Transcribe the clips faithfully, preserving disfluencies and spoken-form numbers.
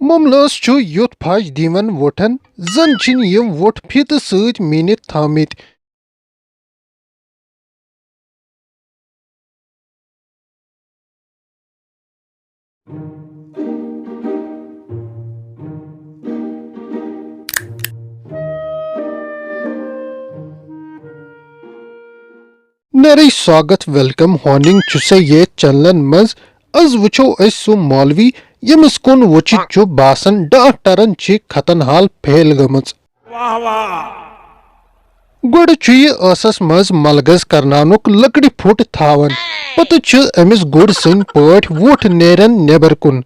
مملٲس چھُ یُتھ پھش دیوان وُٹھن، زن چھِن یِم وُٹھ فیتہٕ سۭتۍ میٖنِتھ تھٲومٕتۍ۔ نرے سواگت، welcome، ہوننگ چھُ سا یتھ چینلن منٛز۔ از وٕچھو أسۍ سُہ مولوی، ییٚمِس کُن وٕچھِتھ چھُ باسان ڈاکٹرن چھِ ختن حال پھیل گٔمٕژ۔ واہ واہ۔ گۄڈٕ چھُ یہِ ٲسس منٛز ملگز کرناونُک لکڑِ پھُٹ تھاوان، پتہٕ چھِ أمِس گُر سٕنٛدۍ پٲٹھۍ وُٹھ نیران نیبر کُن۔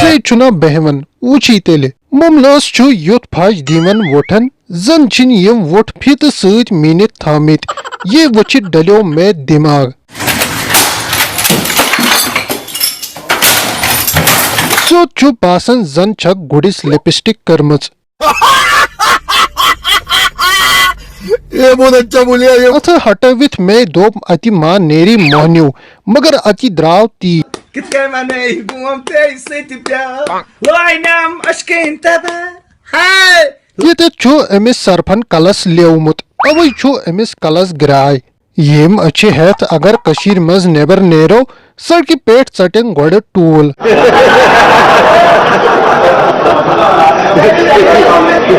ژے چھُنا بیہوان؟ وُچھی تیٚلہِ۔ مملٲس چھُ یُتھ پھش دیوان وُٹھن، زن چھِن یِم وُٹھ فیتہٕ سۭتۍ میٖنِتھ تھٲومٕتۍ۔ یہِ وٕچھِتھ ڈلیو مےٚ دٮ۪ماغ۔ سیوٚد چھُ باسان زن چھکھ گُرِس لپسٹک کٔرمٕژ۔ یہ بہت اچھا بولیا یہ۔ اتھٕ ہٹٲوِتھ مےٚ دوٚپ، اتہِ ما نیرِ مۄہنیو، مگر اتہِ درٛاو تی۔ کِتھ کٔنۍ وَنَے بہٕ وَنہٕ ژےٚ سۭتۍ پیار؟ لاینم اشکین تبا۔ ہاے۔ ییٚتٮ۪تھ چھُ أمِس سرفن کلس لیومُت، اوے چھُ أمِس کلس گراے۔ ییٚمۍ أچھِ ہٮ۪تھ اگر کٔشیٖرِ منٛز نٮ۪بر نیرو، سڑکہِ پٮ۪ٹھ ژٹن گۄڈٕ ٹوٗل۔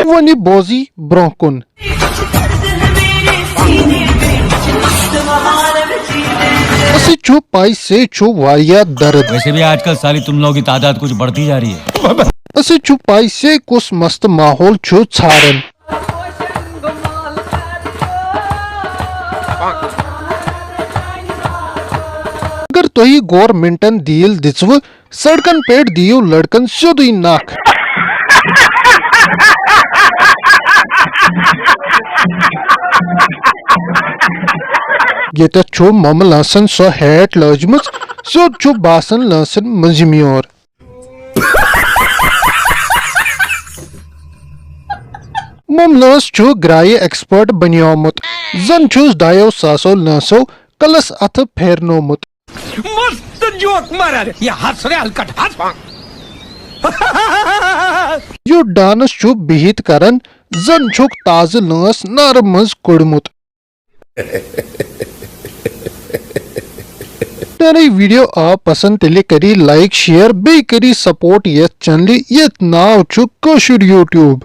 وۄنۍ بوزی برونٛہہ کُن۔ اسہِ چھُ پاے سے چھُ واریاہ درد۔ ویسے بھی آجکل سالی تم لوگوں کی تعداد کچھ بڑھتی جا رہی ہے۔ اسہِ چھُ پاے سے کُس مست ماحول چھُ ژھاران۔ اگر تۄہہِ گورمنٹن ڈیل دِژوٕ، سڑکن پٮ۪ٹھ دِیِو لڑکن سیوٚدُے نکھ۔ ییٚتٮ۪تھ چھُ ممہٕ لٲنٛسن سۄ ہیٹ لٲجمٕژ، سیوٚد چھُ باسان لٲنٛسن مٔنٛزِم یور۔ ممہٕ لٲنٛس چھُ گرایہِ ایکسپرٹ بنیومُت، زن چھُس دایو ساسو لٲنٛسو کلس اتھٕ پھیرنومُت۔ مست جوک مارا رے، یہ ہنس رے ہلکٹ ہنس۔ یُتھ ڈانس چھُ بِہِتھ کران، زن چھُکھ تازٕ لٲنٛس نارٕ منٛز کوٚڑمُت۔ اگر یہِ ویڈیو آو پسند، تیٚلہِ کٔرِو لایک، شیئر، بیٚیہِ کٔرِو سپورٹ یتھ چینلہِ، یتھ ناو چھُ کٲشُر یوٗٹیوب۔